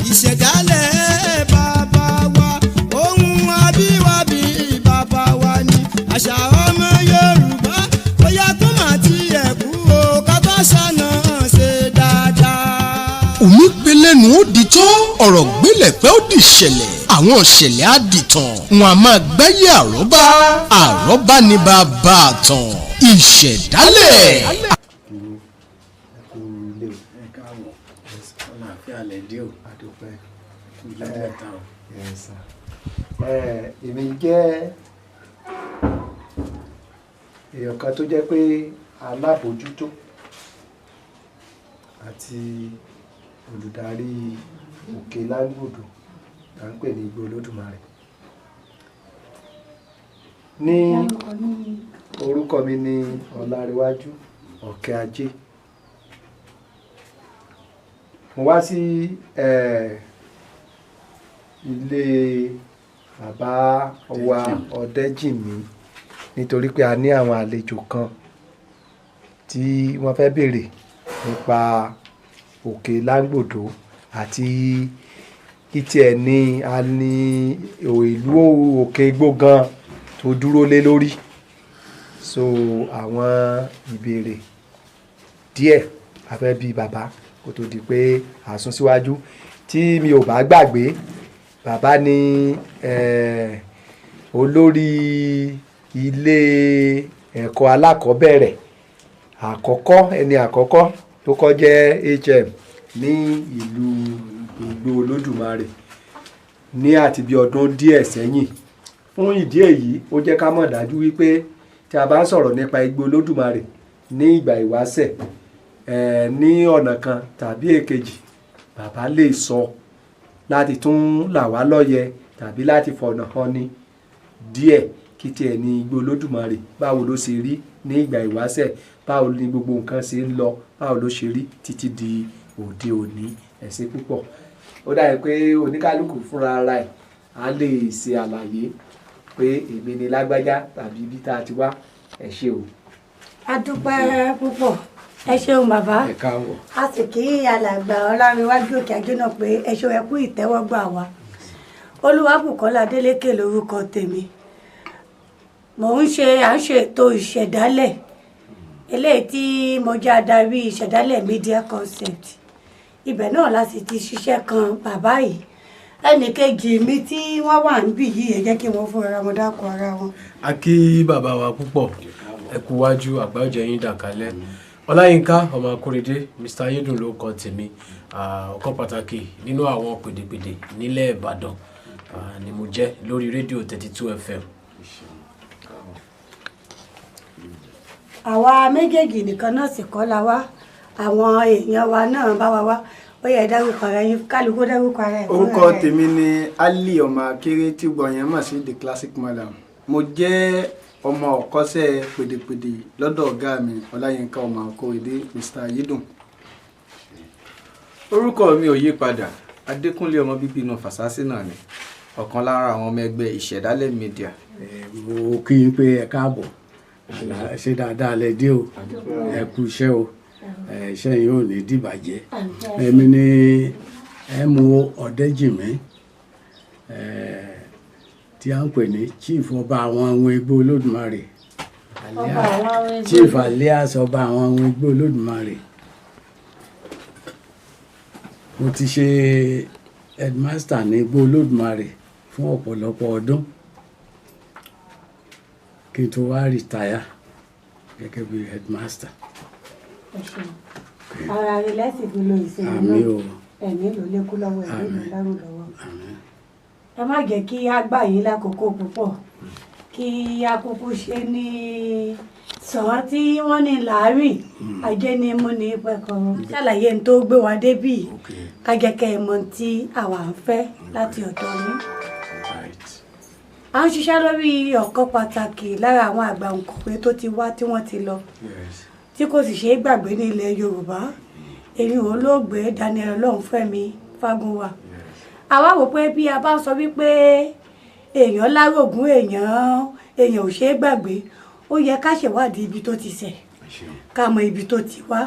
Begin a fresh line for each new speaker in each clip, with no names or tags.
Ìṣẹ̀dálẹ̀ bàbá wa, ohun abíwábí bàbá wa ni àṣà ọmọ Yorùbá. Ó yẹ kó má tiẹ̀ kú o, ká bá ṣàna ṣe dáadáa.
Omi gbẹlẹ́nu ó di tọ́, ọ̀rọ̀ gbélẹ̀ pẹ́ ó di ṣẹlẹ̀, àwọn ṣẹlẹ̀ á di tàn. Wọn a máa gbẹ́yẹ̀ àrọ́bá, àrọ́bá ní bàbá àtàn, ìṣẹ̀dálẹ̀.
Ẹ kú ilé o.
Ẹ káàbọ̀, àlàáfíà lẹ dé o.
Àdúpẹ́.
Kú ilé mẹ́ta o.
Yes, sir. Èmi jẹ́ èèyàn kan tó jẹ́ pé alábòójútó àti olùdarí Òkè Láńgbòdo tá ń pè ní Igbó Olódùmarè. Ní orúkọ mi ní Ọlárẹ̀wájú Ọ̀kẹ́ Ajé. Mo wá sí ilé bàbá wa Ọ̀dẹ́jìmí nítorí pé a ní àwọn àlejò kan tí wọ́n fẹ́ béèrè nípa Òkè Láńgbòdo àti kí tiẹ̀ ní a ní ìlú Òkè Igbó gan tó dúró lé lórí. So àwọn ìbéèrè díẹ̀ a fẹ́ bi bàbá kó tó di pé a sún síwájú. Tí mi ò bá gbàgbé, bàbá ní olórí ilé ẹ̀kọ́ alákọ̀ọ́bẹ̀rẹ̀ àkọ́kọ́, ẹni àkọ́kọ́ tó kọ́ jẹ́ HM ní ìlú Igbó Olódùmarè ní àti bí ọdún díẹ̀ sẹ́yìn. Fún ìdí èyí, ó jẹ́ ká mọ̀ dájú wípé tí a bá ń sọ̀rọ̀ nípa Igbó Olódùmarè ní ìgbà ìwáṣẹ̀, ní ọ̀nà kan tàbí èkejì, bàbá lè sọ láti tún là wá lọ́yẹ tàbí láti fọ̀nà hàn ni díẹ̀ kí tiẹ̀ ní Igbó Olódùmarè, báwo ló ṣe rí ní ìgbà ìwáṣẹ̀, báwo ni gbogbo nǹkan ṣe ń lọ, báwo ló ṣe rí títí di òde òní. Ẹ ṣé púpọ̀. Ó dàbí pé oníkálukú fúnra ara ẹ̀ á lè ṣe àlàyé pé èmi ni lágbájá tàbí ibi tá a ti wá. Ẹ ṣé o.
A dúpẹ́ púpọ̀, ẹ ṣeun bàbá.
Ẹ káàbọ̀.
A sì kí alàgbà Ọlárẹ̀wájú Òkè Ajé náà pé ẹ ṣeun, ẹ kú ìtẹ́wọ́gbà wa. Olúwabùkọ́lá Adélékè lórúkọ tèmi. Mò ń ṣe à ń ṣe ètò ìṣẹ̀dálẹ̀ eléyìí tí mo jẹ́ adarí Ìṣẹ̀dálẹ̀ Media Concept. Ibẹ̀ náà la sì ti ṣiṣẹ́ kan bàbá yìí. Ẹnì kejì mi tí wọ́n wà níbí yìí, ẹ jẹ́ kí wọ́n fúnra wọn dákọ̀ ara wọn.
A kí bàbá wa púpọ̀, ẹ kú wájú àgbájọ yín dàkálẹ̀. Ọláyínká ọmọ Akóredé, Mr Ayédùn ló kọ tèmi. Ọ̀kan pàtàkì nínú àwọn pèdèpèdè nílẹ̀ Ìbàdàn ni mo jẹ́ lórí rédíò 32 FM.
Àwa méjèèjì nìkan náà sì kọ́ la wá, àwọn èèyàn wa náà bá wa wá. Ó yẹ dárúkọ ara yín, kálukú dárúkọ ara ẹ̀ fúnra
Orúkọ
rẹ̀.
tèmi ni Ali ọmọ Akéré tí gbọ̀nyẹn mọ̀ sí The Classic Madam. Mo jẹ́ ọmọ ọ̀kọ́ṣẹ́ pèdèpèdè lọ́dọ̀ ọ̀gá mi Ọláyínká ọmọ Akóredé, Mr Ayédùn.
Orúkọ mi ò yí padà, Adékúnlé ọmọ bíbí inú Fàsásí náà ni, ọ̀kan lára àwọn ọmọ ẹgbẹ́ Ìṣẹ̀dálẹ̀ Media.
Mo kí n pé ẹ káàbọ̀, ṣe dáadáa lẹ dé o, ẹ kú iṣẹ́ o, iṣẹ́ yìí ò ní dìbàjẹ́. Èmi ni ẹmu Ọ̀dẹ́jìmí tí a ń pè ní chief ọba àwọn ohun igbó Olódùmarè,
Ọba àwọn ohun igbó.
Chief alias ọba àwọn ohun igbó Olódùmarè. Mo ti ṣe headmaster ní igbó Olódùmarè fún ọ̀pọ̀lọpọ̀ ọdún kí n tó wá retire gẹ́gẹ́ bí headmaster.
Ẹ ṣeun. Ara rẹ̀ lẹ́sìn fi lo ìsinmi
Àmín
náà.
o.
Ẹ̀mí ló lékú lọ́wọ́, ẹ̀mí ló
Àmín.
lárùn lọ́wọ́.
Àmín.
Ẹ má jẹ́ kí á gbà yín lákòókò púpọ̀, kí a kúkú ṣe ní sàn tí wọ́n ní láàárín ajé ní mú ní pẹ́kọ̀ọ́ ṣàlàyé ní tó gbé wa débì, ká jẹ́ kẹ́ ẹ mọ̀ tí àwa ń fẹ́ láti ọ̀dọ̀ yín. À ń ṣiṣẹ́ lórí ọ̀kan pàtàkì lára àwọn àgbà òǹkọ̀wé tó ti wá tí wọ́n ti lọ, tí kò sì ṣeé gbàgbé ní ilẹ̀ Yorùbá, èyí olóògbé Daniel Ọlọ́runfẹ́mi Fágúnwà. Àwa wò pé bí a bá sọ wípé èèyàn lárògùn, èèyàn ò ṣeé gbàgbé, ó yẹ ká ṣèwádìí ibi tó ti ṣẹ̀, ká mọ ibi tó ti wá.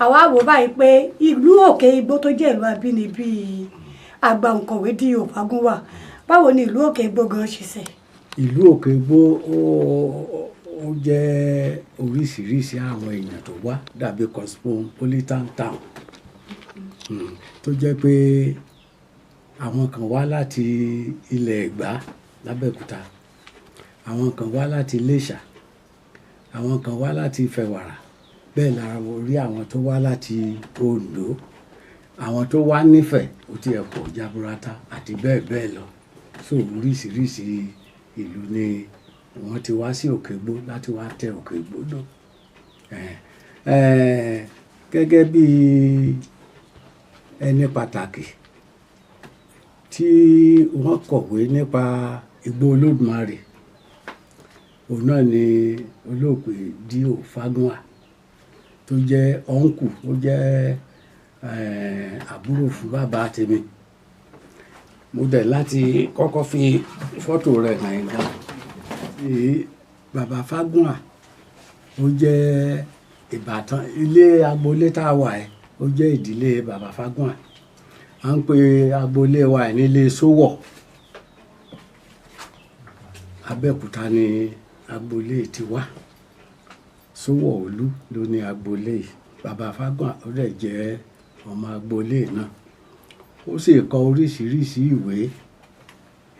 Àwa wò báyìí pé ìlú Òkè Igbó tó jẹ́ ìlú abínibí Àgbà òǹkọ̀wé D.O. Fágúnwà. Báwo ni ìlú Òkè Igbó gan ṣe ṣe?
Ìlú Òkè Igbó ó jẹ́ oríṣiríṣi àwọn èèyàn tó wá, dàbí cosmopolitan town, tó jẹ́ pé àwọn kan wá láti ilẹ̀ Ẹ̀gbá l'Abẹ́òkúta, àwọn kan wá láti Iléṣà, àwọn kan wá láti Ìfẹ̀wàrà, bẹ́ẹ̀ la rí àwọn tó wá láti Oǹdó, àwọn tó wá nífẹ̀ẹ́ ó ti ẹ̀ pọ̀ jaburata àti bẹ́ẹ̀ bẹ́ẹ̀ lọ. So oríṣiríṣi ìlú ni wọ́n ti wá sí Òkè Igbó láti wá tẹ Òkè Igbó náà. Gẹ́gẹ́ bí ẹni pàtàkì tí wọ́n kọ̀wé nípa Igbó Olódùmarè, òun náà ni olóògbé D.O. Fágúnwà, tó jẹ́ ọ̀nkù, ó jẹ́ àbúrò fún bàbá tèmi. Mo dẹ̀ láti kọ́kọ́ fi fọ́tò rẹ̀ hàn yín gan. Bàbá Fágúnwà ó jẹ́ ìbátan ilé agboolé tá a wà ẹ́, ó jẹ́ ìdílé bàbá Fágúnwà. À ń pe agboolé wa ẹ̀ nílé Sówọ̀. Abẹ́òkúta ni agboolé ti wá. Sówọ̀ Olú ló ní agboolé yìí. Bàbá Fágúnwà ó dẹ̀ jẹ́ ọmọ agboolé náà. Ó sì kọ oríṣiríṣi ìwé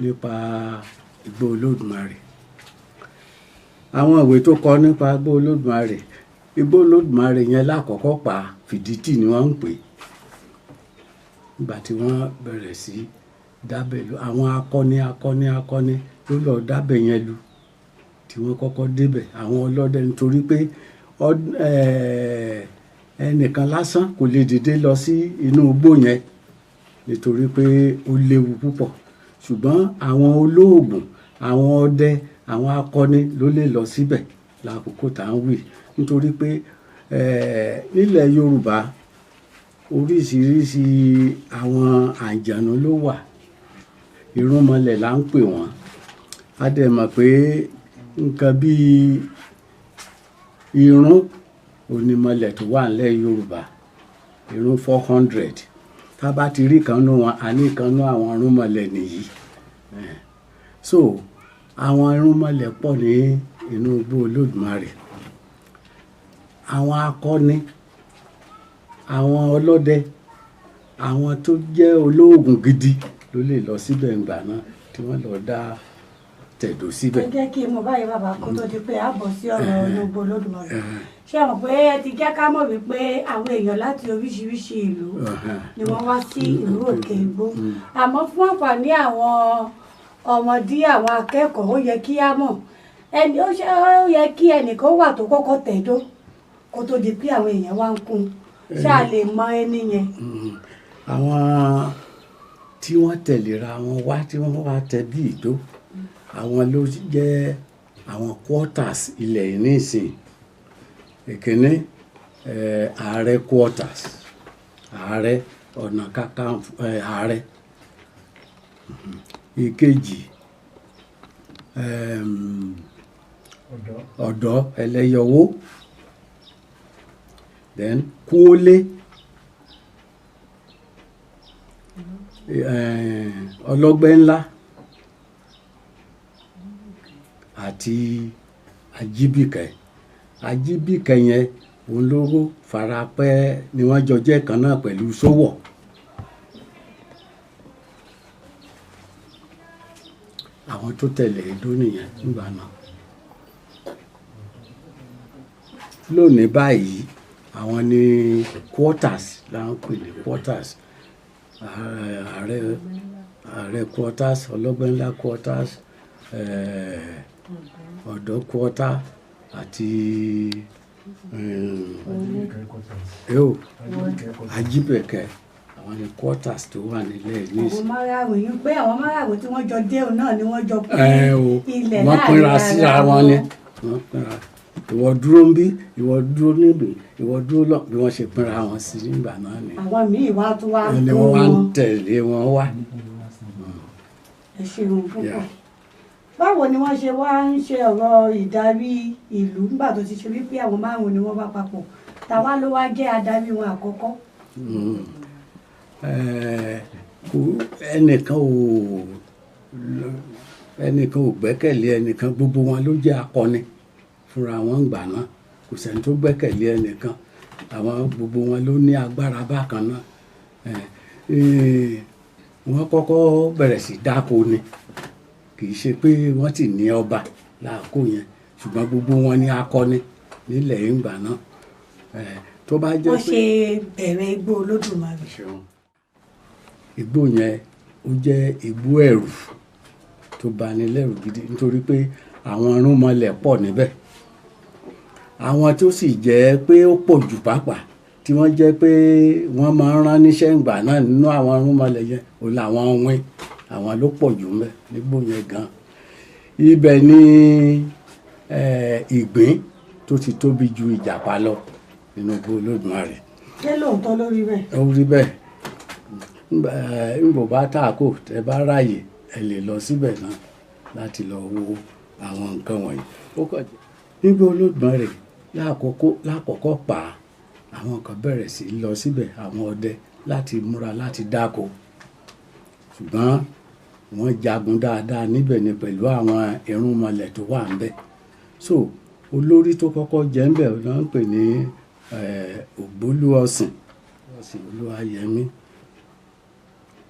nípa Igbó Olódùmarè. Àwọn ìwé tó kọ nípa Igbó Olódùmarè, Igbó Olódùmarè yẹn lákọ̀ọ́kọ́ pa Fìdítì ni wọ́n ń pè. Nígbà tí wọ́n bẹ̀rẹ̀ sí dábẹ̀ lu, àwọn akọni akọni akọni ló lọ dábẹ̀ yẹn lu tí wọ́n kọ́kọ́ débẹ̀. Àwọn ọlọ́dẹ, nítorí pé ẹnìkan lásán kò lè dìde lọ sí inú igbó yẹn nítorí pé ó léwu púpọ̀. Ṣùgbọ́n àwọn olóògùn, àwọn ọdẹ, àwọn akọni ló lè lọ síbẹ̀ lákòókò tá à ń wí. Nítorí pé nílẹ̀ Yorùbá oríṣiríṣi àwọn àǹjànú ló wà. Irúnmọlẹ̀ là ń pè wọ́n. A dẹ̀ mọ̀ pé nǹkan bí irún onímọ̀lẹ̀ tó wà nílẹ̀ Yorùbá, irún 400. Tá bá ti rí kan nú wọn, a ní kan nú àwọn irúnmọlẹ̀ nìyí. So àwọn irúnmọlẹ̀ pọ̀ ní inú Igbó Olódùmarè. Àwọn akọni, àwọn ọlọ́dẹ, àwọn tó jẹ́ olóògùn gidi ló lè lọ síbẹ̀ ńgbà náà tí wọ́n lọ dá tẹ̀dó síbẹ̀.
Ẹ jẹ́ kí n mọ̀ báyìí bàbá, kó tó di pé a bọ̀ sí ọ̀rọ̀ Igbó Olódùmarè. Ṣé ẹ mọ̀ pé ẹ ti jẹ́ ká mọ̀ wípé àwọn èèyàn láti oríṣiríṣi ìlú ni wọ́n wá sí ìlú Òkè Igbó. Àmọ́ fún àǹfààní àwọn ọmọdé, àwọn akẹ́kọ̀ọ́, ó yẹ kí á mọ̀. Ó yẹ kí ẹnìkan wà tó kọ́kọ́ tẹ̀dó kó tó di pé àwọn èèyàn wá ń kún. Ṣé a lè mọ ẹni yẹn?
Àwọn tí wọ́n tẹ̀léra wọn wá, tí wọ́n wá tẹ bí ìdó, àwọn ló jẹ́ àwọn quarters ilẹ̀ yìí nísìn. Ìkíní, ààrẹ quarters, ààrẹ ọ̀nà kakanfò, ààrẹ. Ìkejì, ọ̀dọ́ ẹlẹ́yọwó. Then Kúólé, ọlọ́gbẹ́ ńlá àti Ajíbìkẹ́. Ajíbìkẹ́ yẹn òun ló farapẹ́ ni wọ́n jọ jẹ́ kan náà pẹ̀lú Sówọ̀. Àwọn tó tẹ̀lé Ẹdó nìyẹn nígbà náà. Lónìí báyìí, àwọn ní quarters là ń pè ní quarters. Ààrẹ quarters, ọlọ́gbẹ́ ńlá quarters, ọ̀dọ́ quarter àti Ajíbẹ̀kẹ́. Àwọn ní quarters tó wà nílẹ̀ ní
Àwọn márààrún yìí pé àwọn márààrún tí wọ́n jọ dé òun náà ni wọ́n jọ pín ilẹ̀
wọ́n pínra
láàrin
síra
ara
wọn ni. Wọ́n pínra. Ìwọ dúró ń bí, ìwọ dúró níbí, ìwọ dúró lọ, bí wọ́n ṣe pínra wọn sí nígbà náà ni.
Àwọn míì wá tún wá
Ẹni
kún
wọ́n wá ń
wọn.
tẹ̀lé wọn wá.
Ẹ ṣeun púpọ̀.
Yeah.
Báwo ni wọ́n ṣe wá ń ṣe ọ̀rọ̀ ìdarí ìlú nígbà tó ti ṣe wípé àwọn márùn-ún ni wọ́n wá papọ̀? Tàwa ló wá jẹ́ adarí wọn àkọ́kọ́?
Kò ẹnìkan ò ẹnìkan ò gbẹ́kẹ̀lé ẹnìkan, gbogbo wọn ló jẹ́ akọni fúnra wọn gbà náà. Kò sẹ́ni tó gbẹ́kẹ̀lé ẹnìkan, àwọn gbogbo wọn ló ní agbára bákan náà. Wọ́n kọ́kọ́ bẹ̀rẹ̀ sí dáko ni, kì í ṣe pé wọ́n ti ní ọba láàkó yẹn, ṣùgbọ́n gbogbo wọn ní akọni nílẹ̀ ìgbà náà. Tó bá jẹ́
wọ́n
pé
ṣe bẹ̀rẹ̀ igbó Olódùmarè.
Igbó yẹn ó jẹ́ igbó ẹ̀rù tó bani lẹ́rù gidi, nítorí pé àwọn irúnmọlẹ̀ pọ̀ níbẹ̀, àwọn tó sì jẹ́ pé ó pọ̀ jù pàápàá tí wọ́n jẹ́ pé wọ́n máa ń rán níṣẹ́ ìgbà náà nínú àwọn irúnmọlẹ̀ yẹn ò làwọn wín, àwọn ló pọ̀ jù ńbẹ̀ nígbó yẹn gan. Ibẹ̀ ni ìgbín tó ti tóbi ju ìjàpá lọ nínú igbó Olódùmarè.
Ṣé lóòótọ́ ló rí bẹ́ẹ̀?
Ó rí bẹ́ẹ̀. Ngbò bá tààkò tẹ bá ráàyè, ẹ lè lọ síbẹ̀ náà láti lọ wo àwọn nǹkan wọ̀nyí. Ó kàn jẹ́ nígbà Olódùmarè lákòókò pa àwọn kan bẹ̀rẹ̀ sí í lọ síbẹ̀, àwọn ọdẹ, láti múra láti dáko, ṣùgbọ́n wọ́n jagun dáadáa níbẹ̀ ni pẹ̀lú àwọn irúnmọlẹ̀ tó wà ńbẹ̀. So olórí tó kọ́kọ́ jẹ́ ńbẹ̀ náà ń pè ní Ògbólú Ọ̀sìn Ọ̀sìn Olúwayẹmí.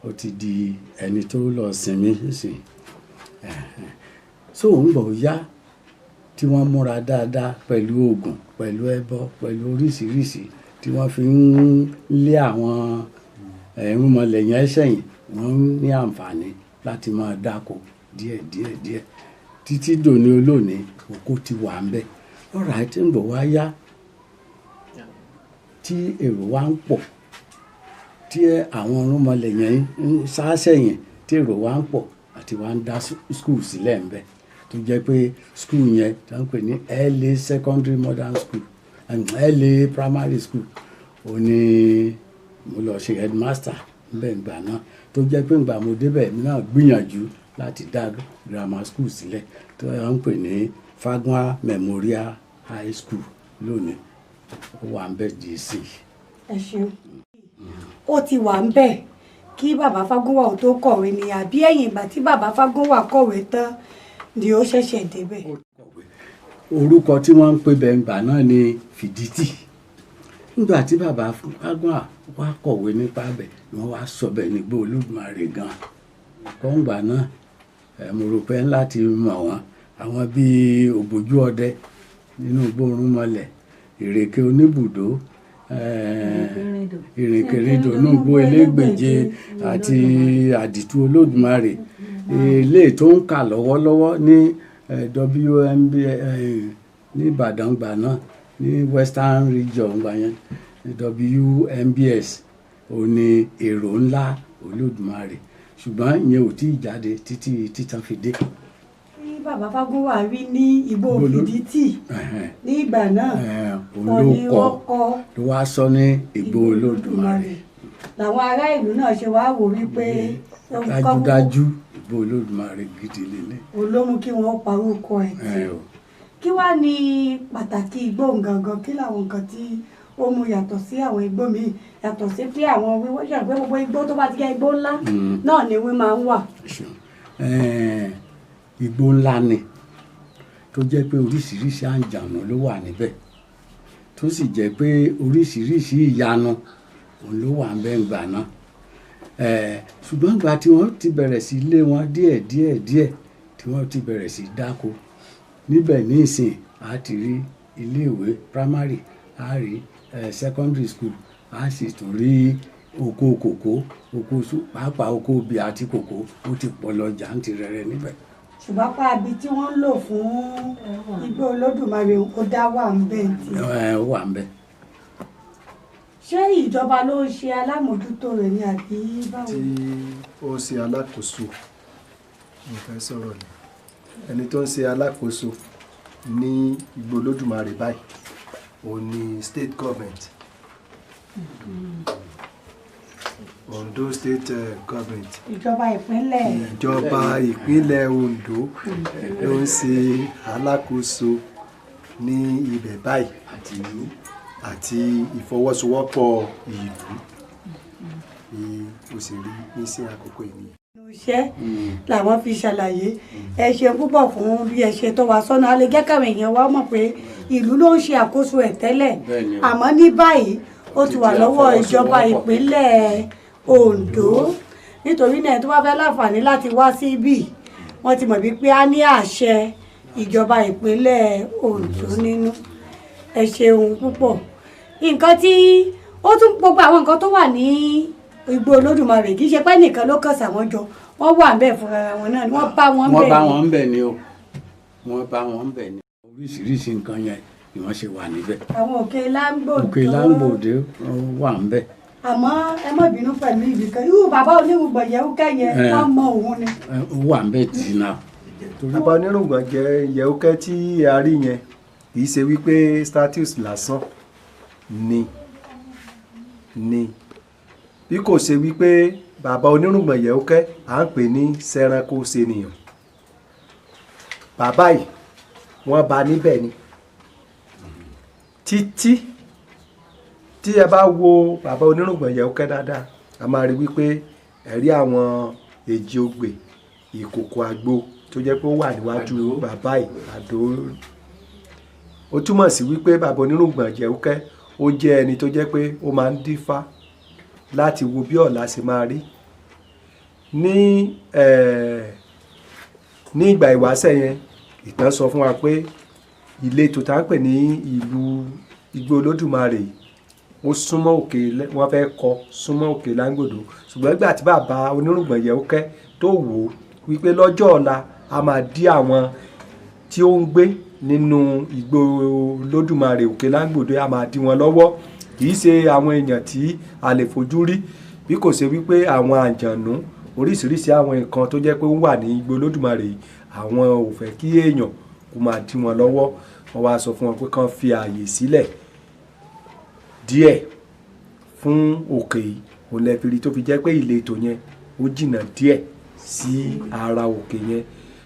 Ó ti di ẹni tó lọ sinmi nísìnyí. So ń bọ̀ yá tí wọ́n múra dáadáa pẹ̀lú oògùn, pẹ̀lú ẹbọ, pẹ̀lú oríṣiríṣi tí wọ́n fi ń lé àwọn irúnmọlẹ̀ yẹn sẹ́yìn, wọ́n ní àǹfààní láti máa dáko díẹ̀ díẹ̀ díẹ̀ títí dòní olónìí. Oko ti wà ń bẹ̀. Ọ̀rọ̀ àti ń bọ̀ wá yá tí èrò wa ń pọ̀, tí àwọn irúnmọlẹ̀ yẹn ń sá sẹ́yìn, tí èrò wa ń pọ̀ àti wa ń dá school sílẹ̀ ń bẹ̀, tó jẹ́ pé school yẹn tó ń pè ní LA Secondary Modern School and LA Primary School, ó ní mo lọ ṣe headmaster ńbẹ̀ ìgbà náà. Tó jẹ́ pé ìgbà mo débẹ̀, èmi náà gbìyànjú láti dá grammar school sílẹ̀ tó ń pè ní Fagua Memorial High School lónìí. Ó wà ń bẹ̀ di sí.
Ẹ ṣeun. Ó ti wà ń bẹ̀ kí bàbá Fágúnwà ò tó kọ̀wé ni, àbí ẹ̀yìn ìgbà tí bàbá Fágúnwà kọ̀wé tán ni ó ṣẹ̀ṣẹ̀ débẹ̀?
Orúkọ tí wọ́n ń pè bẹ́ẹ̀ ńgbà náà ni Fìdítì. Nígbà tí bàbá Fágúnwà wá kọ̀wé nípa bẹ̀ ni wọ́n wá sọ bẹ́ẹ̀ nígbà Olódùmarè gan kọ́ńgbà náà. Ẹ̀ mo rò pé láti mọ̀ wọ́n, àwọn bíi Ògbójú Ọdẹ nínú gbóòórùn Ìrèké Oníbùdó, Ìrìnkèrindò nùgbò Elégbèje àti Àdìtú Olódùmarè, ilé tó ń kà lọ́wọ́lọ́wọ́ ní WMB ní Ìbàdàn gbà náà, ní Western Region gbà yẹn, WMBS, ò ní Èrò Ńlá Olódùmarè, ṣùgbọ́n ìyẹn ò tí ì jáde títí títàn fi dé.
Tí bàbá Fágúnwà rí ní igbó Fìdítì ní ìgbà náà
òun
kọ́
ló
ni
kọ
wọ́n kọ
ló wá sọ ní igbó Olódùmarè.
Làwọn ará ìlú náà ṣe wá wò wípé
Dájúdájú, igbó Olódùmarè gidi lélẹ̀.
Òun ló mú kí wọ́n parúkọ ẹ̀ tì.
Ẹ o.
Kí wàá ní pàtàkì igbó gangan? Kí làwọn nǹkan tí ó mú yàtọ̀ sí àwọn igbó míì, yàtọ̀ sí pé àwọn wíwọ́ ṣe pé gbogbo igbó tó bá ti jẹ́ igbó ńlá náà ni wí máa ń wà?
Ṣeun. Igbó ńlá ni tó jẹ́ pé oríṣiríṣi àǹjànú ló wà níbẹ̀, tó sì jẹ́ pé oríṣiríṣi ìyanu òun ló wà níbẹ̀ ńgbà náà. Ṣùgbọ́n ìgbà tí wọ́n ti bẹ̀rẹ̀ sí lé wọn díẹ̀ díẹ̀ díẹ̀, tí wọ́n ti bẹ̀rẹ̀ sí dáko níbẹ̀ ní ìsìn, a ti rí iléèwé primary, a rí secondary school, a sì tún rí oko kòkó, oko pàápàá oko obì àti kòkó, ó ti pọ̀ lọ jàǹtìrẹrẹ níbẹ̀.
Ṣùgbọ́n apá ibi tí wọ́n ń lò fún igbó Olódùmarè, ó dá wà ń bẹ̀ tí.
Ẹ, ó wà ń bẹ̀.
Ṣé ìjọba ló ń ṣe alámòójútó rẹ̀ ni, àbí báwo?
Tí ó ń ṣe alákòóso, mo fẹ́ sọ̀rọ̀ ni, ẹni tó ń ṣe alákòóso ní igbó Olódùmarè báyìí, òun ni state government, Ondo State government.
Ìjọba ìpínlẹ̀.
Ìjọba ìpínlẹ̀ Ondo ló ń ṣe alákòóso ní ibẹ̀ báyìí.
Àti ìlú.
Àti ìfọwọ́sowọ́pọ̀ ìlú.
ó sì rí nísìn àkókò yìí nìyẹn.
Iṣẹ́ làwọn fi ṣàlàyé. Ẹ ṣe púpọ̀ fún bí ẹ ṣe tọ́ wa sọ́nà. A lè jẹ́ káwọn èèyàn wa mọ̀ pé ìlú ló ń ṣe àkóso ẹ̀ tẹ́lẹ̀, àmọ́ ní báyìí ó ti wà lọ́wọ́ ìjọba ìpínlẹ̀ Ondo. Nítorí náà, tó bá fẹ́ láǹfààní láti wá sí ibí, wọ́n ti mọ̀ wípé a ní àṣẹ ìjọba ìpínlẹ̀ Ondo nínú. Ẹ ṣeun púpọ̀. Nǹkan tí ó tún, gbogbo àwọn nǹkan tó wà ní Igbó Olódùmarè, kì í ṣe pé nìkan ló kàn sàwọn jọ, wọ́n wà ń bẹ̀ fúnra wọn náà ni wọ́n bá wọn
Wọ́n
bẹ̀
bá
ni.
wọn ń bẹ̀ ni o, wọ́n bá wọn ń bẹ̀ ni. Oríṣiríṣi nǹkan yẹn ni wọ́n ṣe wà níbẹ̀.
Àwọn òkè Láńgbòdo.
Òkè Láńgbòdo wà ń bẹ̀.
Àmọ́ ẹ má bínú pẹ̀lú ibì kan, irú bàbá onírùngbọ̀n Yẹ̀wúkẹ́ yẹn, wọ́n mọ òun ni.
Ó wà ń bẹ̀ tì náà.
Bàbá onírùngbọ̀n jẹ́ Yẹ̀wúkẹ́ tí a rí yẹn, kì í ṣe wípé status lásán ni, bí kò ṣe wípé bàbá onírùngbọ̀n Yẹ̀wúkẹ́, à ń pè ní sẹ́ranko ṣènìyàn. Bàbá yìí, wọ́n bá níbẹ̀ ni. Títí tí ẹ bá wo bàbá onírùngbọ̀n Yẹ̀wúkẹ́ dáadáa, a máa rí wípé ẹ̀rí àwọn èjì ogbè, ìkòkò àgbo tó jẹ́ pé ó wà níwájú bàbá yìí, àdó. Ó túmọ̀ sí wípé bàbá onírùngbọ̀n Yẹ̀wúkẹ́, ó jẹ́ ẹni tó jẹ́ pé ó máa ń dífá láti wo bí ọ̀la ṣe máa rí ní ìgbà ìwáṣẹ̀ yẹn. Ìtàn sọ fún wa pé ìletò tá ń pè ní ìlú Igbó Olódùmarè yìí, ó súnmọ́ òkè, wọ́n fẹ́ kọ́ súnmọ́ òkè Láńgbòdo. Ṣùgbọ́n nígbà tí bàbá onírùngbọ̀n Yẹ̀wúkẹ́ tó wò ó wípé lọ́jọ́ ọ̀la a máa dí àwọn tí ó ń gbé nínú Igbó Olódùmarè, òkè Láńgbòdo, a máa dí wọn lọ́wọ́, kì í ṣe àwọn èèyàn tí a lè fojú rí, bí kò ṣe wípé àwọn àjànú, oríṣiríṣi àwọn nǹkan tó jẹ́ pé ó wà ní Igbó Olódùmarè yìí, àwọn ò fẹ́ kí èèyàn kó máa dí wọn lọ́wọ́. Wọ́n wá sọ fún wọn pé kán fi ààyè sílẹ̀ díẹ̀ fún òkè yìí. Òun lẹ fi rí tó fi jẹ́ pé ìletò yẹn ó jìnnà díẹ̀ sí ara òkè yẹn.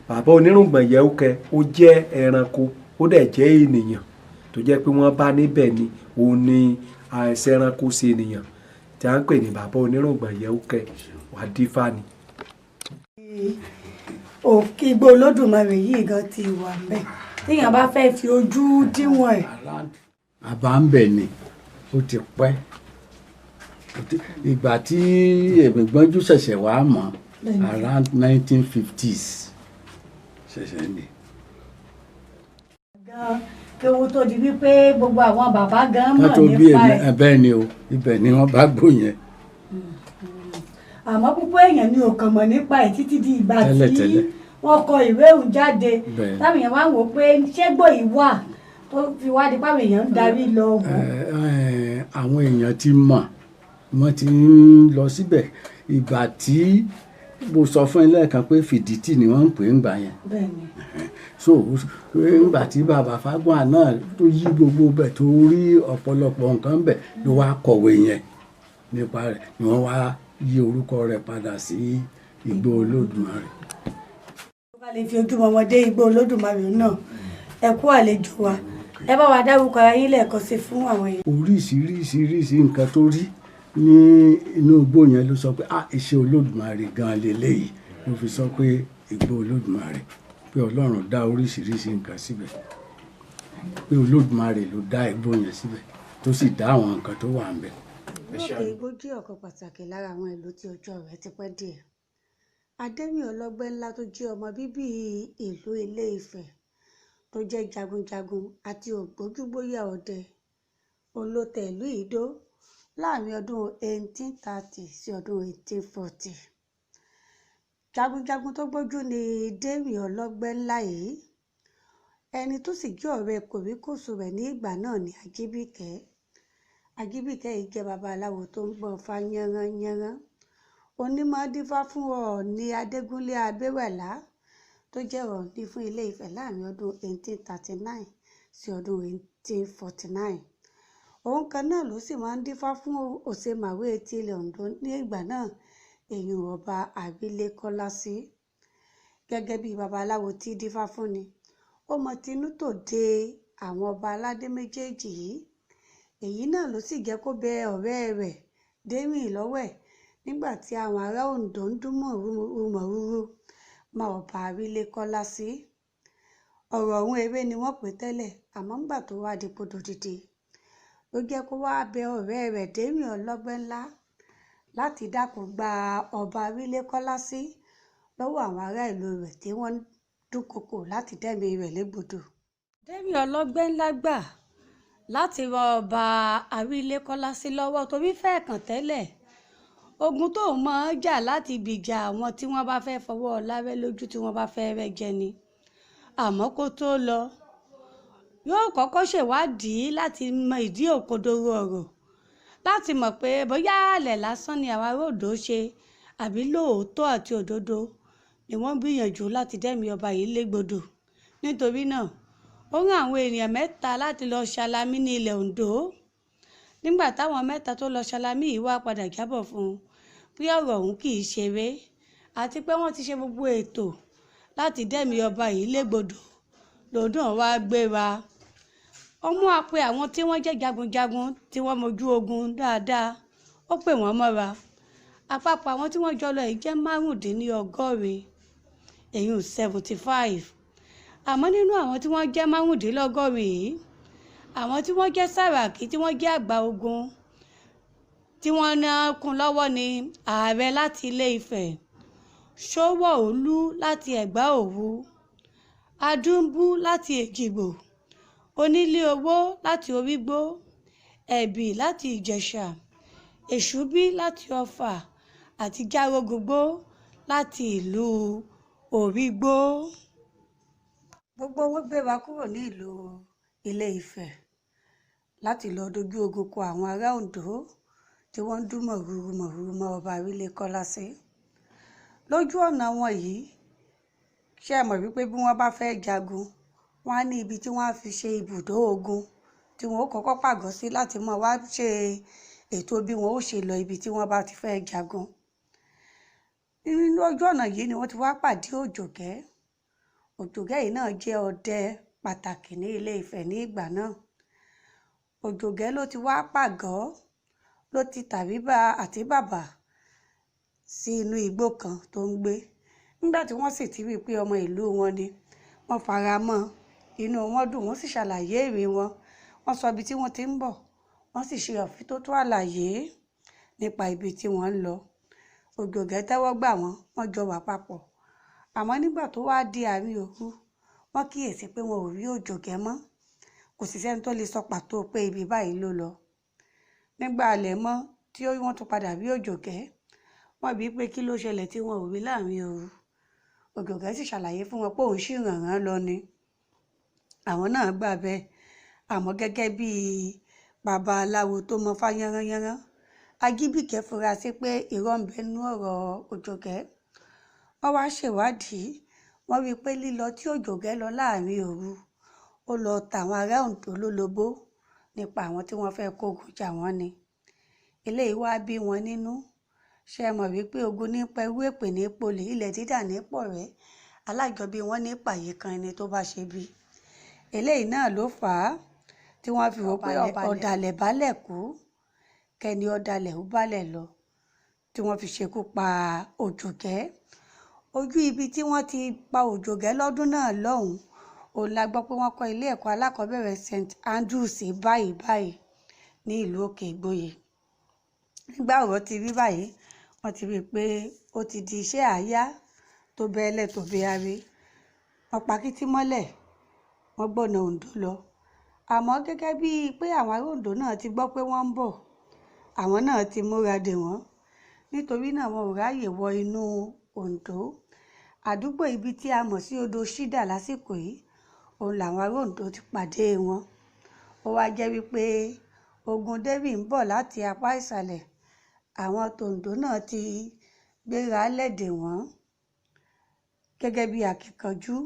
Bàbá onírùngbọ̀n Yẹ̀wúkẹ́, ó jẹ́ ẹranko, ó dẹ̀ jẹ́ ènìyàn tó jẹ́ pé wọ́n bá níbẹ̀ ni. Òun ni àìsàn ẹranko ṣe ènìyàn tí a ń pè ní bàbá onírùngbọ̀n Yẹ̀wúkẹ́, wà dífá ni.
Òkè Igbó Olódùmarè yìí gan ti wà ń bẹ̀ téèyàn bá fẹ́ fi ojú díwọ̀n ẹ̀.
Àbá ń bẹ̀ ni, ó ti pẹ́. Ìgbà tí èmi gbọ́njú ṣẹ̀ṣẹ̀ wá mọ̀, around 1950s ṣẹ̀ṣẹ̀ ni.
Gan kí owó tó di wípé gbogbo àwọn bàbá gan
Ká
mọ̀
tó bí
nípa
èmi
ẹ̀.
Bẹ́ẹ̀ ni o, ibẹ̀ ni wọ́n bá gbó yẹn.
Àmọ́ púpọ̀ èèyàn ni ò kàn mọ̀ nípa ẹ̀ títí di ìgbà tí
Tẹ́lẹ̀tẹ́lẹ̀.
wọ́n kọ ìwé òun jáde, táwọn èèyàn wá ń wò ó pé ṣé gbòyìí wà, tó fi wá di páwọn èèyàn ń darí lọ wò ó.
Àwọn èèyàn ti mọ̀, wọ́n ti ń lọ síbẹ̀. Ìgbà tí mo sọ fún ẹ lẹ́ẹ̀kan pé Fìdítì ni wọ́n ń pè ń gbà yẹn. So nígbà tí bàbá Fágbọ́n náà tó yí gbogbo bẹ̀, tó rí ọ̀pọ̀lọpọ̀ nǹkan bẹ̀, ló wá kọ̀wé yẹn nípa rẹ̀, ni wọ́n wá yí orúkọ rẹ̀ padà sí Igbó Olódùmarè.
Tó bá lè fi ojúmọ́ wọn dé Igbó Olódùmarè náà, ẹ kú àlejò wa. Ẹ bá wa dárúkọ ara yín lẹ́ẹ̀kan sí fún àwọn èèyàn.
Oríṣiríṣiríṣi nǹkan tó rí ní inú igbó yẹn ló sọ pé, ah, iṣẹ́ Olódùmarè gan leléyìí. Ló fi sọ pé Igbó Olódùmarè, pé Ọlọ́run dá oríṣiríṣi nǹkan síbẹ̀, pé Olódùmarè ló dá igbó yẹn síbẹ̀, tó sì dá àwọn nǹkan tó wà ńbẹ̀.
Òkè Igbó jẹ́ ọ̀kan pàtàkì lára àwọn ìlú tí ọjọ́ rẹ̀ ti pẹ́ díẹ̀. Adéwìn Ọlọ́gbẹ́ Ńlá, tó jẹ́ ọmọ bíbí ìlú Ilé-Ifẹ̀, tó jẹ́ jagunjagun àti ògbójúgbóyà ọdẹ, òun ló tẹ ìlú yìí dó láàrin ọdún 1830 sí ọdún 1840. Jagunjagun tó gbójú ni Déwìn Ọlọ́gbẹ́ Ńlá yìí. Ẹni tó sì jẹ́ ọ̀rẹ́ kòríkòsùn rẹ̀ ní ìgbà náà ní Ajíbíkẹ́. Ajíbíkẹ́ yìí jẹ́ babaláwo tó ń gbọ́ Ifá yánranyánran, onímọ̀ dífá fún Ọọ̀ni Adégúnlé Abéwẹ̀lá, tó jẹ́ Ọọ̀ni fún Ilé-Ifẹ̀ láàrin ọdún 1839 sí ọdún 1849. Òun kan náà ló sì máa ń dífá fún Òṣemàwé ti ilẹ̀ Oǹdó ní ìgbà náà, èyí Ọba Àrílékọ́lásí. Gẹ́gẹ́ bí babaláwo tí dífá fúnni, ó mọ tinú tòde àwọn ọba aládé méjèèjì yìí. Èyí náà ló sì jẹ́ kó bẹ ọ̀rẹ́ rẹ̀ Déwìn lọ́wẹ̀ Nígbà tí àwọn ará Oǹdó ń dún mọ̀húrú mọ́ ọba Arílékọ́lá sí. Ọ̀rọ̀ ọ̀hún eré ni wọ́n pè tẹ́lẹ̀, àmọ́ ńgbà tó wá di podòdìdì ló jẹ́ kó wáá bẹ ọ̀rẹ́ rẹ̀ Dẹ́rìn Ọlọ́gbẹ́ńlá láti dákun gba ọba Arílékọ́lá sí lọ́wọ́ àwọn ará ìlú rẹ̀ tí wọ́n ń dúnkookò láti dẹ́mi rẹ̀ légbodò. Dẹ́rìn Ọlọ́gbẹ́ńlá gbà láti ran ọba Arílékọ́lá sí lọ́wọ́ torí fẹ́ẹ̀kàn tẹ́lẹ̀ ogun tóun máa ń jà láti gbìjà àwọn tí wọ́n bá fẹ́ fọwọ́ ọlá rẹ́ lójú tí wọ́n bá fẹ́ rẹ́ jẹ ni. Àmọ́ kó tóó lọ, yóò kọ́kọ́ ṣèwádìí láti mọ ìdí òkodoro ọ̀rọ̀, láti mọ̀ pé bóyá àlè lásán ni àwọn ará Oǹdó ṣe àbí lóòótọ́ àti òdodo ni wọ́n ń gbìyànjú láti dẹ́mi ọba yìí légbodò. Nítorí náà, ó rán àwọn ènìyàn mẹ́ta láti lọ́ọ́ ṣalamí ní ilẹ̀ Oǹdó. Nígbà táwọn mẹ́ta tó lọ́ọ́ ṣalamí yìí wá padà jábọ̀ fún un pé ọ̀rọ̀ ọ̀hún kì í ṣeré àti pé wọ́n ti ṣe gbogbo ètò láti dẹ́mi ọba yìí légbodò, lòun náà wáá gbéra. Ó mú àpè àwọn tí wọ́n jẹ́ jagunjagun tí wọ́n mojú ogun dáadáa, ó pè wọ́n mọ́ra. Àpapọ̀ àwọn tí wọ́n jọ lọ yìí jẹ́ 85, èyún 75. Àmọ́ nínú àwọn tí wọ́n jẹ́ 85 yìí, àwọn tí wọ́n jẹ́ Sàràkí tí wọ́n jẹ́ àgbà ogun tí wọ́n ná kún lọ́wọ́ ni ààrẹ láti Ilé Ifẹ̀, Sówóòlú láti Ẹ̀gbá Òwu, Adúmbú láti Èjìgbò, Oníléowó láti Orígbó, Ẹ̀bì láti Ìjẹ̀ṣà, Èṣùbí láti Ọ̀fà àti Járógungbó láti ìlú Òrígbó. Gbogbo wọn gbéra kúrò ní ìlú Ilé Ifẹ̀ láti lọ́ọ́ dojú ogun kọ àwọn ará Oǹdó tí wọ́n ń dún mọ̀húrú mọ̀húrú mọ́ ọba Arílékọ́lá sí. Lójú ọ̀nà wọn yìí, ṣé ẹ mọ̀ wípé bí wọ́n bá fẹ́ jagun, wọ́n á ní ibi tí wọ́n á fi ṣe ibùdó ogun tí wọ́n ó kọ́kọ́ pàgọ́ sí láti máa wá ṣe ètò bí wọ́n ó ṣe lọ ibi tí wọ́n bá ti fẹ́ jagun. Nínú ojú ọ̀nà yìí ni wọ́n ti wá pàdé Òjògẹ́. Òjògẹ́ yìí náà jẹ́ ọdẹ pàtàkì ní Ilé Ifẹ̀ ní ìgbà náà. Òjògẹ́ ló ti wá pàgọ́, ló ti tàbíbà àti bàbà sí inú igbó kan tó ń gbé. Nígbà tí wọ́n sì ti rí i pé ọmọ ìlú wọn ni, wọ́n fara mọ́, inú wọn dùn, wọ́n sì ṣàlàyé ìrìn wọn. Wọ́n sọ ibi tí wọ́n ti ń bọ̀, wọ́n sì ṣe òfintótó àlàyé nípa ibi tí wọ́n ń lọ. Òjògẹ́ tẹ́wọ́ gbà wọ́n, wọ́n jọ wà papọ̀. Àmọ́ nígbà tó wá di àárín òru, wọ́n kíyèsí pé wọn ò rí Òjògẹ́ mọ́. Kò sì sẹ́ni tó lè sọ pàtó pé ibi báyìí ló lọ. Nígbà alẹ́ mọ́ tí wọ́n tún padà rí Òjògẹ́, wọ́n bi í pé kí ló ṣẹlẹ̀ tí wọn ò rí láàrin òru. Òjògẹ́ sì ṣàlàyé fún wọn pé òun ṣì rànràn lọ ni. Àwọn náà gbà bẹ́ẹ̀. Àmọ́ gẹ́gẹ́ bí babaláwo tó mọ fá yánranyánrán, Ajíbíkẹ́ fura sí pé irọ́ ń bẹ nínú ọ̀rọ̀ Òjògẹ́. Wọ́n wá ṣèwádìí, wọ́n rí i pé lílọ tí Òjògẹ́ lọ láàrin òru, ó lọ tàwọn ará Oǹdó lólobó nípa àwọn tí wọ́n fẹ́ kógun jà wọ́n ni. Eléyìí wá bí wọn nínú. Ṣé ẹ mọ̀ wípé ogun ní pẹrú, èpè ní polè, ilẹ̀ dídà ní pọ̀rẹ́, alájọbí wọn ní pààyè kan ẹni tó bá ṣe bí. Eléyìí náà ló fà á tí wọ́n fi wò pé ọ̀dàlẹ̀ balẹ̀ kú, kẹ́ni ọ̀dàlẹ̀ ó balẹ̀ lọ, tí wọ́n fi ṣekú pa Òjògẹ́. Ojú ibi tí wọ́n ti pa Òjògẹ́ lọ́dún náà lọ́hùn-ún, òun la gbọ́ pé wọ́n kọ́ ilé ẹ̀kọ́ alákọ̀ọ́bẹ̀rẹ̀ St Andrews báyìí báyìí ní ìlú Òkè Ìgboyè. Nígbà ọ̀rọ̀ ti rí báyìí, wọ́n ti rí i pé ó ti di iṣẹ́ àáyá tó bẹ́lẹ̀ tó bẹ́árí. Wọ́n pa kítí mọ́lẹ̀, wọ́n gbọ̀nà Oǹdó lọ. Àmọ́ gẹ́gẹ́ bíi pé àwọn ará Oǹdó náà ti gbọ́ pé wọ́n ń bọ̀, àwọn náà ti múra dè wọ́n. Nítorí náà wọn ò ráàyè wọ inú Oǹdó. Àdúgbò ibi tí a mọ̀ sí odò Ṣídà lásìkò yìí, òun làwọn ará Oǹdó ti pàdé wọn. Ó wá jẹ́ wípé ogun Dẹ́rì ń bọ̀ láti apá ìsàlẹ̀, àwọn tòǹdó náà ti gbéra lẹ̀ dè wọ́n gẹ́gẹ́ bí akíkanjú.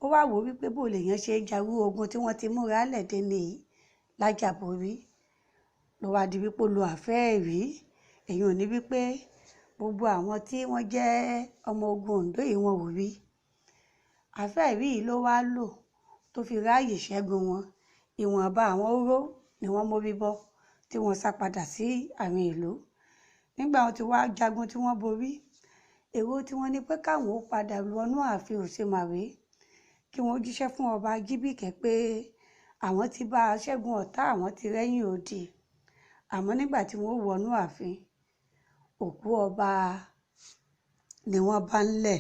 Ó wá wò wípé bó lèèyàn ṣe ń jarú ogun tí wọ́n ti múra lẹ̀ dè ní lájàborí. Ló wá di wípé ó lo àfẹ́ẹ̀rí. Èyí ò ní wípé gbogbo àwọn tí wọ́n jẹ́ ọmọ ogun Oǹdó yìí wọn ò rí. Àfẹ́ẹ̀rí yìí ló wá lò tó fi ráàyè ṣẹ́gun wọn. Ìwọ̀nba àwọn oró ni wọ́n mórí bọ́ tí wọ́n sá padà sí àárín ìlú. Nígbà wọn ti wá jagun tí wọ́n borí, èrò tí wọ́n ní pé káwọn ó padà wọnú ààfin Òṣemàwé kí wọ́n jíṣẹ́ fún ọba Ajíbíkẹ́ pé àwọn ti bá a ṣẹ́gun ọ̀tá, àwọn ti rẹ́yìn odi. Àmọ́ nígbà tí wọ́n wọnú ààfin, òkú ọba ni wọ́n bá ń lẹ̀.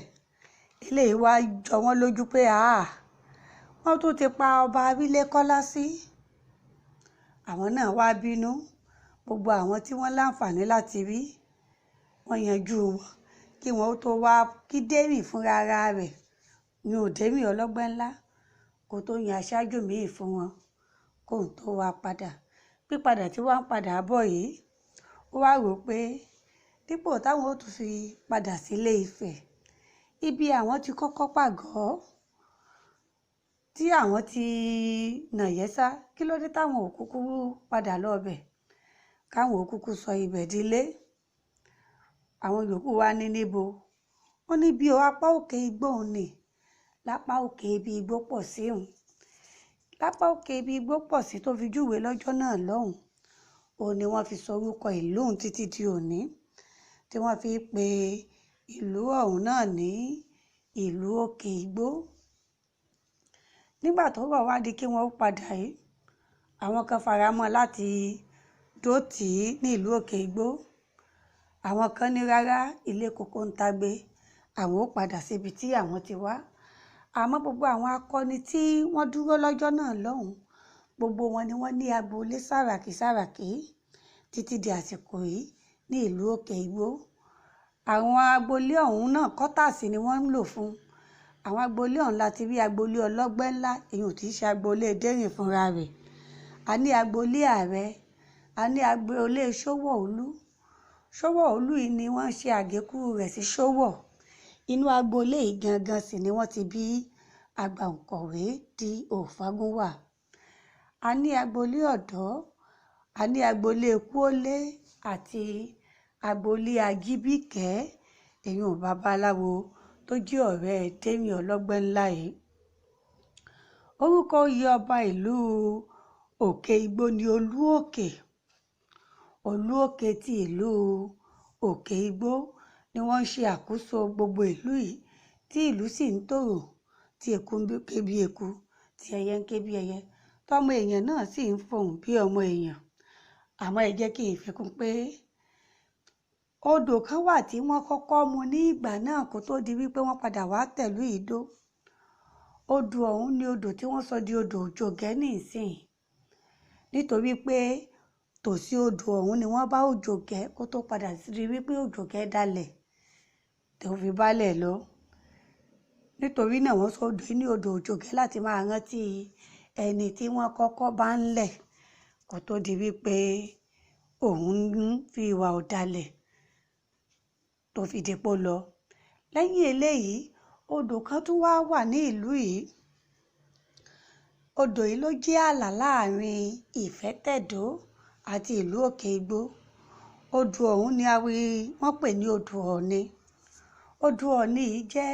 Eléyìí wá jọ wọ́n lójú pé àá, wọ́n tún ti pa ọba Arílékọ́lá sí. Àwọn náà wá bínú, gbogbo àwọn tí wọ́n láǹfààní láti rí, wọ́n yanjú wọn kí wọ́n tó wá kí Dẹ́rìn fúnra ara rẹ̀ ní Òdẹ́rìn Ọlọ́gbẹ́ Ńlá kó tó yan aṣáájú míì fún wọn kóun tó wá padà. Pípadà tí wọ́n ń padà bọ̀ yìí, ó wá rò pé dípò táwọn ó tún fi padà sílé Ifẹ̀, ibi àwọn ti kọ́kọ́ pàgọ́ tí àwọn ti nàyẹ́sá, kí ló dé táwọn ò kúkú padà lọ́ọ̀bẹ̀, káwọn ò kúkú sọ ibẹ̀ dilé. Àwọn yòókù wá ní níbo, wọ́n ní bí o apá òkè igbó òun ni, lápá òkè ibi igbó pọ̀ sí òun, lápá òkè ibi igbó pọ̀ sí tó fi júwe lọ́jọ́ náà lọ́hùn, òun ni wọ́n fi sọ orúkọ ìlú òun títí di òní, tí wọ́n fi pe ìlú ọ̀hún náà ní ìlú òkè igbó. Nígbà tó bọ̀ wá di kí wọ́n ó padà yìí, àwọn kan faramọ́ láti dó tì í ní ìlú òkè igbó, àwọn kan ní rárá, ilé kókó ń tagbe, àwọn ó padà síbi tí àwọn ti wá. Àmọ́ gbogbo àwọn akọni tí wọ́n dúró lọ́jọ́ náà lọ́hùn, gbogbo wọn ni wọ́n ní agboolé sàràkí sàràkí títí di àsìkò yìí ní ìlú òkè igbó. Àwọn agboolé ọ̀hún náà kọ́tàsì ni wọ́n ń lò fún. Àwọn agboolé ọ̀hún láti rí agboolé Ọlọ́gbẹ́ Ńlá, èyí ò tí í ṣe agboolé Dẹ́rìn fúnra rẹ̀. A ní agboolé Ààrẹ, a ní agboolé Ṣówọ̀ọ́lú. Ṣówọ̀ọ́lú yìí ni wọ́n ṣe àgékù rẹ̀ sí Ṣówọ̀. Inú agboolé yìí gangan sì ni wọ́n ti bí àgbà òǹkọ̀wé D.O. Fágúnwà. A ní agboolé Ọ̀dọ́, a ní agboolé Kúólé àti agboolé Ajíbíkẹ́, èyí ò babaláwo tó jẹ́ ọ̀rẹ́ Dẹ́rìn Ọlọ́gbẹ́ Ńlá yìí. Orúkọ oyè ọba ìlú òkè igbó ni Olúòkè. Olúòkè ti ìlú òkè igbó ni wọ́n ń ṣe àkóso gbogbo ìlú yìí, tí ìlú sì ń tòrò, tí eku ń ké bí eku, tí ẹyẹ ń ké bí ẹyẹ, tọ́mọ èèyàn náà sì ń fọhùn bí ọmọ èèyàn. Àmọ́ ẹ jẹ́ kí n fi kún pé odò kan wà tí wọ́n kọ́kọ́ mu ní ìgbà náà kó tó di wípé wọ́n padà wá tẹ̀lú ìdó. Odò ọ̀hún ni odò tí wọ́n sọ di odò Òjògẹ́ nísìnyí, nítorí pé tòsí odò ọ̀hún ni wọ́n bá Òjògẹ́ kó tó padà di wípé Òjògẹ́ dalẹ̀ tó fi bálẹ̀ lọ. Nítorí náà wọ́n sọ odò yìí ní odò Òjògẹ́ láti máa rántí ẹni tí wọ́n kọ́kọ́ bá ń lẹ̀ kó tó di wípé òun ń fi ìwà ọ̀dàlẹ̀ tó fi dìpọ̀ lọ. Lẹ́yìn eléyìí, odò kan tún wá wà ní ìlú yìí. Odò yìí ló jẹ́ ààlà láàrin Ìfẹ́tẹ̀dó àti ìlú òkè igbó. Odò ọ̀hún ni wọ́n pè ní odò Ọ̀ọ̀ni. Odò Ọ̀ọ̀ni yìí jẹ́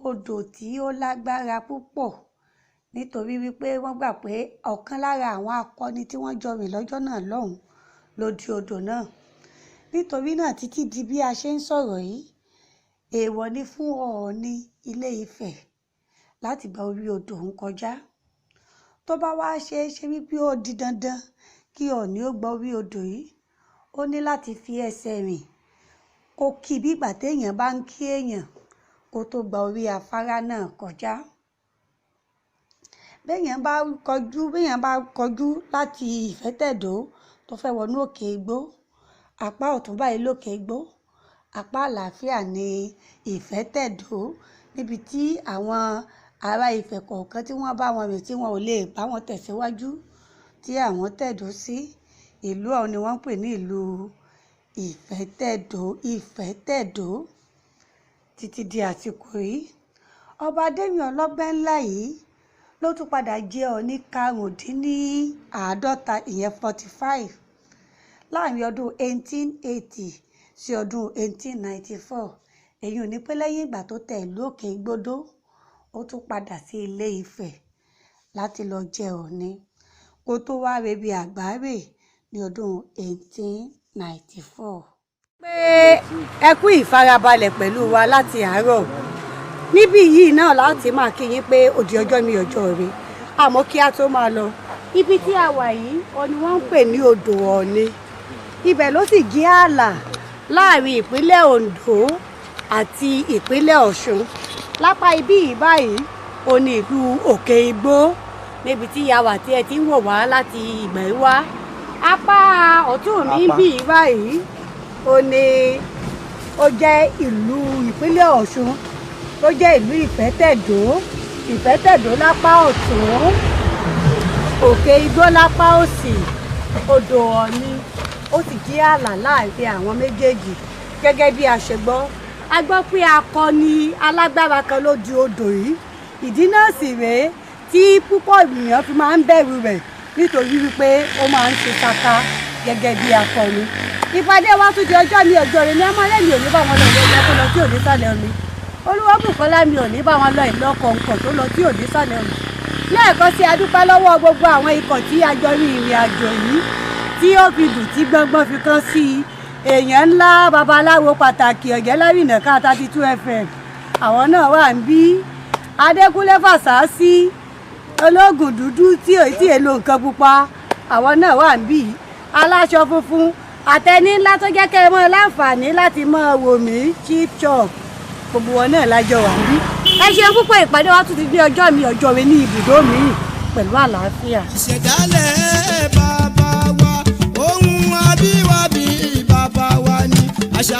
odò tí ó lágbára púpọ̀, nítorí wípé wọ́n gbà pé ọ̀kan lára àwọn akọni tí wọ́n jọ rìn lọ́jọ́ náà lọ́hùn ló di odò náà. Nítorí náà títí di bí a ṣe ń sọ̀rọ̀ yìí, èèwọ̀ ni fún Ọọ̀ni Ilé Ifẹ̀ láti gba orí odò ọ̀hún kọjá. Tó bá wá ṣe é ṣe wípé ó di dandan kí Ọọ̀ni ó gba orí odò yìí, ó ní láti fi ẹsẹ̀ rìn kó kí bí ìgbà téèyàn bá ń kí èèyàn kó tó gba orí afárá náà kọjá. Béèyàn bá kọjú, béèyàn bá kọjú láti Ìfẹ́tẹ̀dó tó fẹ́ wọnú òkè igbó, apá ọ̀tún báyìí lókè igbó, apá àlàáfíà ni Ìfẹ́tẹ̀dó, níbi tí àwọn ará Ifẹ̀ kọ̀ọ̀kan tí wọ́n bá wọn rìn tí wọn ò lè bá wọn tẹ̀síwájú tí àwọn tẹ̀dó sí. Ìlú ọ̀hún ni wọ́n ń pè ní ìlú Ìfẹ́tẹ̀dó, Ìfẹ́tẹ̀dó títí di àsìkò yìí. Ọba Dẹ́rìn Ọlọ́gbẹ́ Ńlá yìí ló tún padà jẹ́ Ọọ̀ni 45, ìyẹn 45, láàrin ọdún 1880 sí ọdún 1894. Èyí ò ní pé lẹ́yìn ìgbà tó tẹ ìlú òkè igbó dó, ó tún padà sí Ilé Ifẹ̀ láti lọ jẹ Ọọ̀ni kó tó wá rebi àgbáre ní ọdún 1894. Pé ẹ kú ìfarabalẹ̀ pẹ̀lú wa láti àárọ̀. Níbí yìí náà láti máa kí yín pé ó di ọjọ́ mi ọjọ́ rẹ. Àmọ́ kí a tó máa lọ, ibi tí a wà yìí ọ ni wọ́n ń pè ní odò Ọ̀ọ̀ni. Ibẹ̀ ló sì gé ààlà láàrin ìpínlẹ̀ Ondo àti ìpínlẹ̀ Ọ̀ṣun. Lápá ibí yìí báyìí ó ní ìlú Òkè Igbó, níbi tí a wà tí ẹ ti ń wò wá láti ìgbà yìí wá. Apá ọ̀tún mi ń bí yìí báyìí ó ní ó jẹ́ ìlú ìpínlẹ̀ Ọ̀ṣun, tó jẹ́ ìlú Ìfẹ́tẹ̀dó. Ìfẹ́tẹ̀dó lápá ọ̀tún, Òkè Igbó lápá òsì, odò Ọ̀ọ̀ni ó sì jí ààlà láàrin àwọn méjèèjì. Gẹ́gẹ́ bí a ṣe gbọ́, a gbọ́ pé akọni alágbára kan ló ju odò yìí. Ìdí náà sì rèé tí púpọ̀ ènìyàn fi máa ń bẹ̀rù rẹ̀, nítorí wípé ó máa ń ṣe ṣaka gẹ́gẹ́ bí akọni. Ìpàdé wa tún di ọjọ́ mi ọjọ́ rẹ̀ ní amọ́lẹ́mì ò ní bá wọn lọ ìlú ọjọ́ tó lọ tí ò ní sàlẹ̀ omi. Olúwabùkọ́lá mi ò ní bá wọn lọ ìlú ọkọ̀ nǹkan tó lọ tí ò ní sàlẹ̀ omi. Lẹ́ẹ̀kan sí, a dúpẹ́ lọ́wọ́ gbogbo àwọn ikọ̀ tí a jọ rin ìrìn àjò yìí tí ó fi dùn tí gbọ́ngbọ́n fi kán sí i. Èèyàn ńlá, babaláwo pàtàkì, Ọ̀jẹ̀lárìnà ká 32 FM, àwọn náà wà ń bí. Adékúnlé Fàṣásí, ológun dúdú tí ò tí èlò nǹkan pupa, àwọn náà wà ń bí. Aláṣọ funfun àtẹni ńlá tó jẹ́ kẹ́ ẹ mọ́ láǹfààní láti mọ́ wò mí, Chief Chop, gbogbo wọn náà lájọ wà ń bí. Ẹ ṣeun púpọ̀. Ìpàdé wa tún ti di ọjọ́ mi ọjọ́ mi ní ibùdó mi pẹ̀lú àlàáfíà.
Ìṣẹ̀dálẹ̀ bàbá wa, ohun abíwábí bàbá wa ni àṣà.